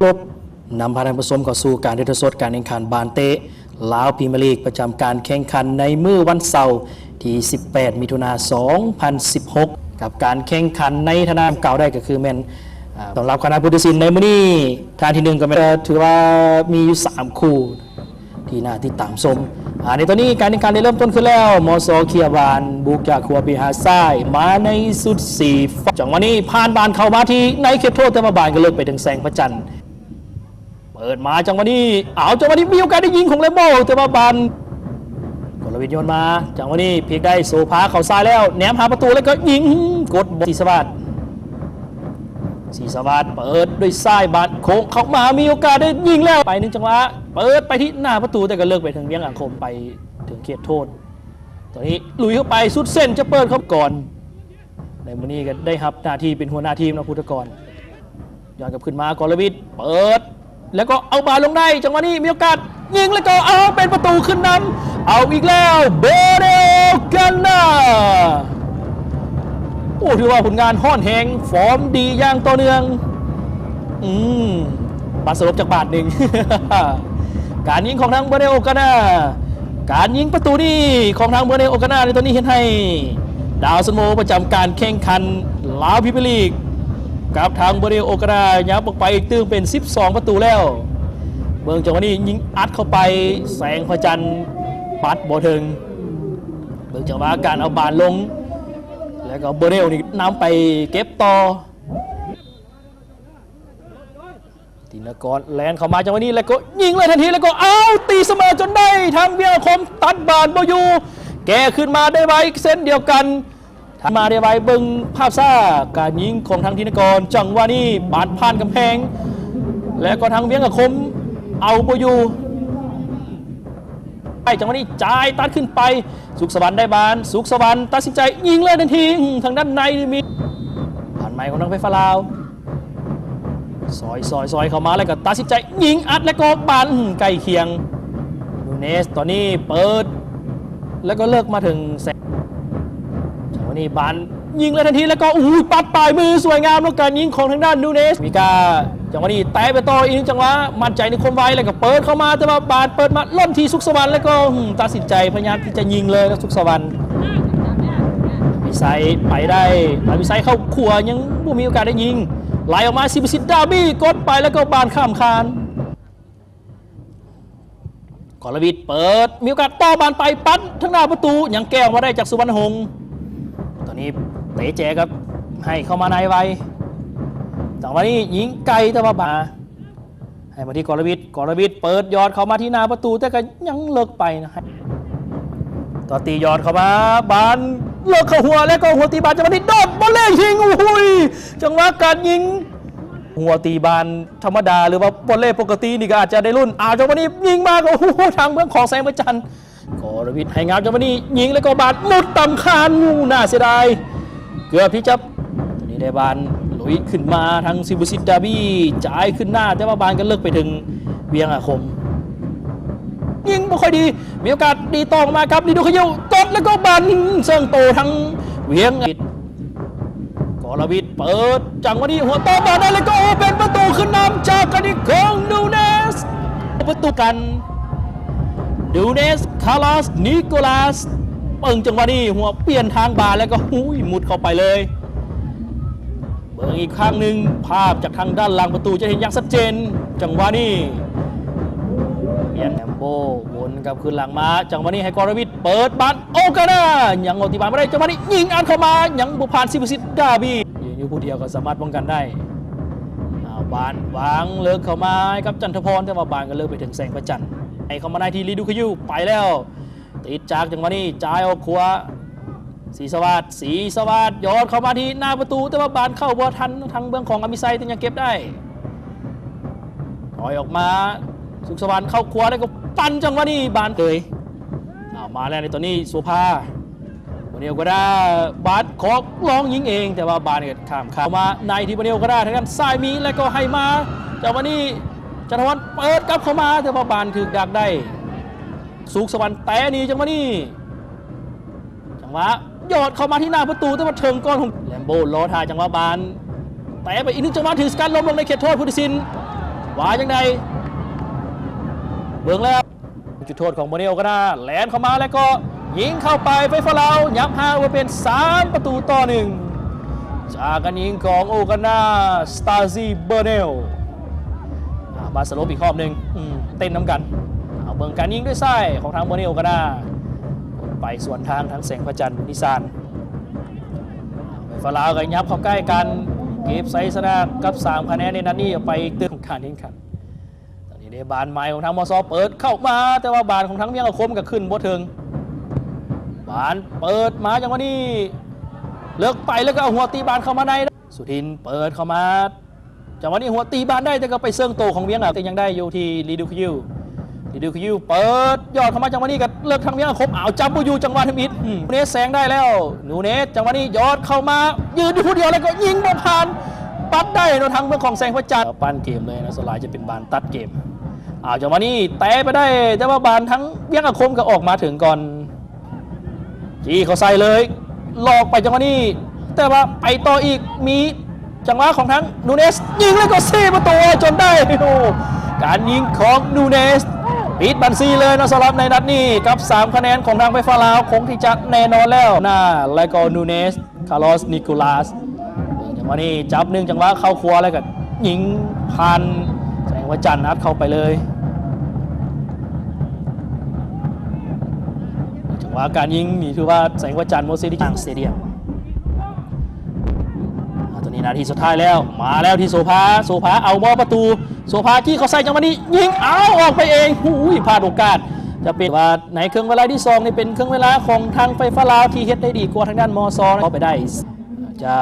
ລົບ ນຳພາທ່ານຜູ້ຊົມເຂົ້າສູ່ການຖ່າຍທອດສົດການແຂ່ງຂັນບານເຕະລາວພຣີເມຍລີກ ປະຈຳການແຂ່ງຂັນໃນມື້ວັນເສົາທີສິບແປດ ມິຖຸນາ ສອງພັນສິບຫົກ ກັບການແຂ່ງຂັນໃນຖານະ ກ່າວໄດ້ກໍຄືແມ່ນ ອາ ສຳລັບຄະນະຜູ້ຕັດສິນໃນມື້ນີ້ ທ່ານທີໜຶ່ງກໍແມ່ນ ຖືວ່າມີຢູ່ສາມຄູ່ ທີ່ໜ້າຕິດຕາມຊົມ. ອາ ໃນຕອນນີ້ການແຂ່ງຂັນໄດ້ເລີ່ມຕົ້ນຂຶ້ນແລ້ວ. ມສ ເຄຍບານ ບຸກຈາກຂົວເປຫາຊ້າຍ ມາໃນຊຸດສີຟ້າ. ຈັງຫວະນີ້ຜ່ານບານເຂົ້າມາທີ່ໃນເຂດໂທດ ແຕ່ວ່າບານກໍເລິກໄປເຖິງແສງພະຈັນ. ເປີດມາຈັງຫວະນີ້ ເອົາ ຈັງຫວະນີ້ມີໂອກາດໄດ້ຍິງຂອງແລມໂບ ແຕ່ວ່າບານ ກໍລະວິດໂຍນມາ. ຈັງຫວະນີ້ພລິກໄດ້ ໂສພາເຂົ້າຊ້າຍແລ້ວ ແນມຫາປະຕູແລ້ວກໍຍິງ ກົດ ສີສະຫວາດ ສີສະຫວາດເປີດດ້ວຍຊ້າຍ ບານໂຄ້ງເຂົ້າມາ ມີໂອກາດໄດ້ຍິງແລ້ວ ໄປໜຶ່ງຈັງຫວະ ເປີດໄປທີ່ໜ້າປະຕູ ແຕ່ກໍເລິກໄປເຖິງວຽງອາຄົມ ໄປເຖິງເຂດໂທດ. ຕອນນີ້ລຸຍເຂົ້າໄປສຸດເສັ້ນ ຈະເປີດເຂົ້າກ່ອນ ໃນມື້ນີ້ກໍໄດ້ຮັບໜ້າທີ່ເປັນຫົວໜ້າທີມເນາະ ພຸດທະກອນ. ຍ້ອນກັບຂຶ້ນມາ ກໍລະວິດເປີດ ແລ້ວກໍເອົາບານລົງໄດ້ ຈັງຫວະນີ້ມີໂອກາດຍິງ ແລ້ວກໍເອົາເປັນປະຕູຂຶ້ນນຳ ເອົາອີກແລ້ວ ໂບເນໂອການາ. ໂອ້ ຖືວ່າຜົນງານຮ້ອນແຮງ ຟອມດີຢ່າງຕໍ່ເນື່ອງ. ອືມ ບາດສະຫຼົບຈັກບາດໜຶ່ງ. ການຍິງຂອງທາງໂບເນໂອການາ ການຍິງປະຕູນີ້ຂອງທາງໂບເນໂອການາໃນຕອນນີ້ເຮັດໃຫ້ ດາວຊັນໂວປະຈຳການແຂ່ງຂັນລາວພຣີເມຍລີກ ກັບທາງໂບເນໂອການາ ຍັບອອກໄປຕື່ມເປັນສິບສອງປະຕູແລ້ວ. ເບິ່ງຈັງຫວະນີ້ຍິງອັດເຂົ້າໄປ ແສງພະຈັນປັດບໍ່ເຖິງ. ເບິ່ງຈັງຫວະການເອົາບານລົງ ແລ້ວກໍໂບເນໂອນີ້ນຳໄປເກັບຕໍ່. ຕິນະກອນແລ່ນເຂົ້າມາຈັງຫວະນີ້ ແລ້ວກໍຍິງເລີຍທັນທີ ແລ້ວກໍ ເອົາ ຕີສະເໝີຈົນໄດ້ ທາງວຽງອາຄົມຕັດບານບໍ່ຢູ່ ແກ້ຄືນມາໄດ້ໄວເຊັ່ນດຽວກັນ ມາໄດ້ໄວ. ເບິ່ງພາບຊ້າ ການຍິງຂອງທາງທິນະກອນ ຈັງຫວະນີ້ບານຜ່ານກຳແພງ ແລ້ວກໍທາງວຽງອາຄົມເອົາບໍ່ຢູ່. ໄປ ຈັງຫວະນີ້ຈ່າຍຕັດຂຶ້ນໄປ ສຸກສະຫວັນໄດ້ບານ ສຸກສະຫວັນຕັດສິນໃຈຍິງເລີຍທັນທີ ທາງດ້ານໃນມີ ຜ່ານໄມຂອງທາງໄຟຟ້າລາວ ຊອຍ ຊອຍ ຊອຍເຂົ້າມາ ແລ້ວກໍຕັດສິນໃຈຍິງອັດ ແລ້ວກໍບານໃກ້ຄຽງ. ນູເນສຕອນນີ້ເປີດ ແລ້ວກໍເລິກມາເຖິງແສງ ຈັງຫວະນີ້ບານ ຍິງເລີຍທັນທີ ແລ້ວກໍ ໂອ້ຍ ປັດປາຍມືສວຍງາມ ແລ້ວການຍິງຂອງທາງດ້ານນູເນສ ມີກາ ຈັງຫວະນີ້ແຕະໄປຕໍ່ອີກໜຶ່ງຈັງຫວະ ໝັ້ນໃຈໃນຄວາມໄວ ແລ້ວກໍເປີດເຂົ້າມາ ແຕ່ວ່າບານເປີດມາຫຼົ່ນທີ່ສຸກສະຫວັນ ແລ້ວກໍ ອືມ ຕັດສິນໃຈພະຍາຍາມທີ່ຈະຍິງເລີຍນະ ສຸກສະຫວັນ. ອາວິໄຊໄປໄດ້ ອາວິໄຊເຂົ້າຂົວ ຍັງບໍ່ມີໂອກາດໄດ້ຍິງ ໄຫຼອອກມາ ສິບປະສິດ ດາບີ ກົດໄປ ແລ້ວກໍບານຂ້າມຄານ. ກໍລະວິດເປີດ ມີໂອກາດຕໍ່ບານໄປປັດທາງໜ້າປະຕູ ຍັງແກ້ອອກມາໄດ້ຈາກສຸວັນຫົງ. ຕອນນີ້ເຕະແຈກັບໃຫ້ເຂົ້າມາໃນໄວ ຈັງຫວະນີ້ຍິງໄກ ແຕ່ວ່າບານໃຫ້ມາທີ່ກໍລະວິດ ກໍລະວິດເປີດຍອດເຂົ້າມາທີ່ໜ້າປະຕູ ແຕ່ກໍຍັງເລິກໄປນະ. ຕອນຕີຍອດເຂົ້າມາ ບານເລິກເຂົ້າຫົວ ແລ້ວກໍຫົວຕີບານ ຈັງຫວະນີ້ໂດດ ໂບເລຍິງ ໂອ້ໂຫ ຈັງຫວະການຍິງ ຫົວຕີບານທຳມະດາ ຫຼືວ່າໂບເລປົກກະຕິນີ້ກໍອາດຈະໄດ້ລຸ້ນ. ອ້າວ ຈັງຫວະນີ້ຍິງມາກໍ ໂອ້ໂຫ ທາງເບື້ອງຂອງແສງພະຈັນ ກໍລະວິດໃຫ້ງາມ ຈັງຫວະນີ້ຍິງ ແລ້ວກໍບານມຸດຕຳຄານ ໂອ້ ໜ້າເສຍດາຍ ເກືອບທີ່ຈະ ຕອນນີ້ໄດ້ບານ ລຸຍຂຶ້ນມາທາງ ສິບປະສິດ ດາບີ ຈ່າຍຂຶ້ນໜ້າ ແຕ່ວ່າບານກໍເລິກໄປເຖິງວຽງອາຄົມ ຍິງບໍ່ຄ່ອຍດີ ມີໂອກາດດີຕໍ່ມາກັບ ລີດູຄາຍຸ ກົດ ແລ້ວກໍບານເຊິ່ງໂຕທາງວຽງ ກໍລະວິດເປີດ ຈັງຫວະນີ້ຫົວຕໍ່ບານໄດ້ ແລ້ວກໍເປັນປະຕູຂຶ້ນນຳຈາກການິກອງ ນູເນສ ປະຕູກັນ ນູເນສ ຄາລອສ ນິໂກລາສ. ເບິ່ງຈັງຫວະນີ້ ຫົວປ່ຽນທາງບານ ແລ້ວກໍ ຫຸຍ ມຸດເຂົ້າໄປເລີຍ. ເບິ່ງອີກຄັ້ງໜຶ່ງ ພາບຈາກທາງດ້ານຫຼັງປະຕູຈະເຫັນຢ່າງຊັດເຈນ. ຈັງຫວະນີ້ ປ່ຽນແຮມໂບ ວົນກັບຄືນຫຼັງມາ ຈັງຫວະນີ້ໃຫ້ກໍລະວິດເປີດບານ ໂອການາ ຍັງເອົາຕີບານບໍ່ໄດ້ ຈັງຫວະນີ້ຍິງອັດເຂົ້າມາ ຍັງບໍ່ຜ່ານ ສິບປະສິດ ດາບີ ຢືນຢູ່ຜູ້ດຽວກໍສາມາດປ້ອງກັນໄດ້. ອາ ບານວາງເລິກເຂົ້າມາໃຫ້ກັບຈັນທະພອນ ແຕ່ວ່າບານກໍເລີກໄປເຖິງແສງພະຈັນ ໃຫ້ເຂົ້າມາໃນທີ່ ລີດູຄາຍຸ ໄປແລ້ວ ຕິດຈາກ ຈັງຫວະນີ້ຈ່າຍອອກຂົວ ສີສະຫວາດ ສີສະຫວາດຍອດເຂົ້າມາທີ່ໜ້າປະຕູ ແຕ່ວ່າບານເຂົ້າບໍ່ທັນ ທາງເບື້ອງຂອງອາມິໄຊແຕ່ຍັງເກັບໄດ້. ຖອຍອອກມາ ສຸກສະຫວັນເຂົ້າຂວາ ແລ້ວກໍປັ່ນ ຈັງຫວະນີ້ບານເຕີຍ ເອົາມາແລ້ວໃນຕອນນີ້ ໂສພາ ໂມເນວກາດາ ບາດຂອກລອງຍິງເອງ ແຕ່ວ່າບານກໍຂ້າມຄານເຂົ້າມາໃນທີ່ໂມເນວກາດາ ທາງດ້ານຊ້າຍມີ ແລ້ວກໍໃຫ້ມາ ຈັງຫວະນີ້ ຈັນທະວັນເປີດກັບເຂົ້າມາ ແຕ່ວ່າບານຖືກດັກໄດ້ ສຸກສະຫວັນແຕະໜີ ຈັງຫວະນີ້ ຈັງຫວະຍອດເຂົ້າມາທີ່ໜ້າປະຕູ ແຕ່ວ່າເຖິງກ່ອນຂອງແລມໂບ ລໍຖ້າຈັງຫວະບານ ແຕະໄປອີກໜຶ່ງຈັງຫວະ ຖືກສະກັດລົ້ມລົງໃນເຂດໂທດຜູ້ຕັດສິນ ວ່າຈັ່ງໃດ ເບິ່ງແລ້ວ ຈຸດໂທດຂອງໂບເນວການາ ແລ່ນເຂົ້າມາແລ້ວກໍຍິງເຂົ້າໄປ ໄຟຟ້າລາວຫຍັບຫ່າງໄປເປັນສາມປະຕູຕໍ່ໜຶ່ງ ຈາກການຍິງຂອງໂອການາ ສະຕາຊີ ໂບເນວ ອາ ບາສະໂລບອີກຮອບໜຶ່ງ ອືມ ເຕັ້ນນຳກັນ ເອົາເບິ່ງການຍິງດ້ວຍຊ້າຍຂອງທາງໂບເນວການາ ໄປສວນທາງທາງແສງພະຈັນ ນິສານ ໄຟຟ້າລາວກໍຫຍັບເຂົ້າໃກ້ກັນ ເກັບໄຊຊະນະກັບສາມຄະແນນໃນນັດນີ້ອອກໄປອີກຕື່ມ ການແຂ່ງຂັນ ຕອນນີ້ເດ ບານໃໝ່ຂອງທາງ ມສ ເປີດເຂົ້າມາ ແຕ່ວ່າບານຂອງທາງວຽງອາຄົມກໍຂຶ້ນບໍ່ເຖິງ ບານເປີດມາ ຈັງຫວະນີ້ເລິກໄປ ແລ້ວກໍເອົາຫົວຕີບານເຂົ້າມາໃນ ສຸທິນເປີດເຂົ້າມາ ຈັງຫວະນີ້ຫົວຕີບານໄດ້ ແຕ່ກໍໄປເຊິ່ງໂຕຂອງວຽງອາຄົມ ແຕ່ຍັງໄດ້ຢູ່ທີ່ລີດູຄະຢູ ລີດູຄະຢູເປີດຍອດເຂົ້າມາ ຈັງຫວະນີ້ກໍເລິກທາງວຽງອາຄົມ ເອົາ ຈັບບໍ່ຢູ່ ຈັງຫວະທຳອິດ ອືມ ນູເນສແຊງໄດ້ແລ້ວ ນູເນສ ຈັງຫວະນີ້ຍອດເຂົ້າມາ ຢືນຢູ່ຜູ້ດຽວ ແລ້ວກໍຍິງບໍ່ຜ່ານ ປັດໄດ້ເນາະ ທາງເບື້ອງຂອງແສງພະຈັນ ປັ້ນເກມເລີຍນະ ສ່ວນຫຼາຍຈະເປັນບານຕັດເກມ ເອົາ ຈັງຫວະນີ້ແຕະໄປໄດ້ ແຕ່ວ່າບານທາງວຽງອາຄົມກໍອອກມາເຖິງກ່ອນ ຈີ້ເຂົ້າໃສ່ເລີຍ ຫຼອກໄປ ຈັງຫວະນີ້ ແຕ່ວ່າໄປຕໍ່ອີກ ມີຈັງຫວະຂອງທາງນູເນສ ຍິງແລ້ວກໍເຊປະຕູຈົນໄດ້ ໂອ້ ການຍິງຂອງນູເນສ ປິດບັນຊີເລີຍເນາະ ສຳລັບໃນນັດນີ້ ກັບສາມຄະແນນຂອງທາງໄຟຟ້າລາວ ຄົງທີ່ຈະແນ່ນອນແລ້ວ ນາ ແລ້ວກໍນູເນສ ຄາລອສ ນິໂກລາສ ເບິ່ງຈັງຫວະນີ້ຈັບໜຶ່ງຈັງຫວະເຂົ້າຂວາ ແລ້ວກໍຍິງຜ່ານແສງພະຈັນ ອັດເຂົ້າໄປເລີຍ ຈັງຫວະການຍິງນີ້ຖືວ່າແສງພະຈັນ ໂມເສດ ສະຕຽມ ອາ ຕອນນີ້ນາທີສຸດທ້າຍແລ້ວ ມາແລ້ວທີ່ໂສພາ ໂສພາເອົາບໍ່ປະຕູ ໂສພາຈີ້ເຂົ້າໃສ່ ຈັງຫວະນີ້ຍິງ ເອົາ ອອກໄປເອງ ໂອ້ຍ ພາດໂອກາດ ຈະເປັນວ່າໃນເຄິ່ງເວລາທີສອງນີ້ເປັນເຄິ່ງເວລາຂອງທາງໄຟຟ້າລາວທີ່ເຮັດໄດ້ດີກວ່າທາງດ້ານ ມສ ເຂົ້າໄປໄດ້ ຈະ